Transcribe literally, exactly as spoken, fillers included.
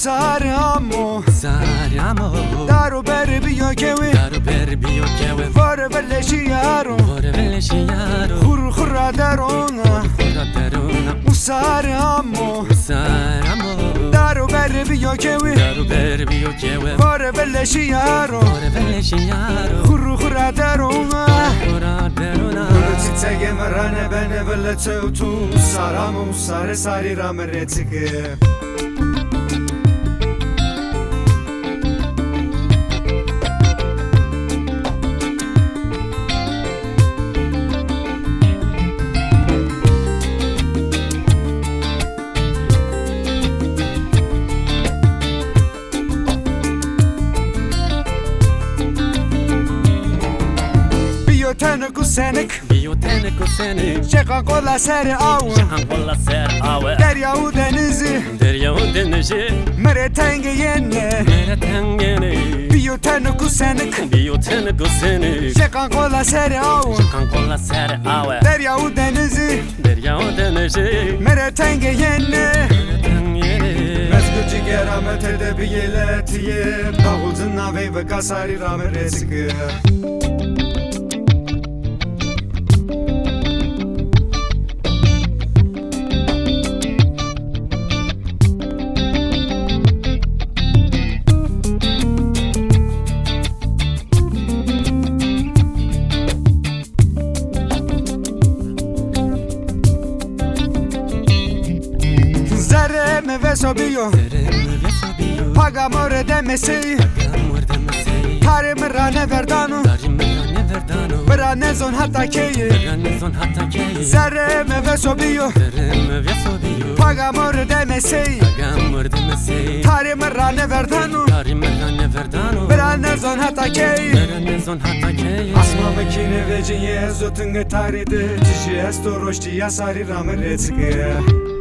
Sar amo. Sar amo. Dar û ber biyo kewi. Dar û ber biyo kewi. Vore veleşî yaro. Vore veleşî yaro. Xur xura derona. Xur xura derona. Û sar amo. Sar amo. Dar û ber biyo kewi. Dar û ber biyo kewi. Vore veleşî yaro. Vore veleşî yaro. Xur xura derona. Xur xura derona. Çiçegê mi rane bene vile çewtû. Sar amo, sare sarî ra mi rê çike. Biyo tenik û senik. Biyo tenik û senik. Şeqan qola ser aw. Şeqan qola ser aw. Derya û denizî. Derya û denizî. Mi rê tenge yene. Mi rê tenge yene. Biyo tenik û senik. Biyo tenik û senik. Şeqan qola ser aw. Şeqan qola ser aw. Derya û denizî. Derya û denizî. Mi rê tenge yene. Mi rê tenge yene. Mezgû cigera mi tede biyê letiyê. Daxulcin navey vika sarî ra mi rê çike. Zerrê mi veso biyo. Zerrê mi veso biyo. Paga mor de mesey. Paga mor de mesey. Tarê mi rane verdano. Tarê mi rane verdano. Bira nezon hata keye. Bira nezon hata keye. Zerrê mi veso biyo. Zerrê mi veso biyo. Paga mor de mesey. Paga mor de mesey. Tarê mi rane verdano. Tarê mi rane verdano. Bira nezon hata keye. Bira nezon hata keye. Asma mi kîne vecîye, ez o tinge tarî de. Tijî esto roştîya sarî ra mi rê çike.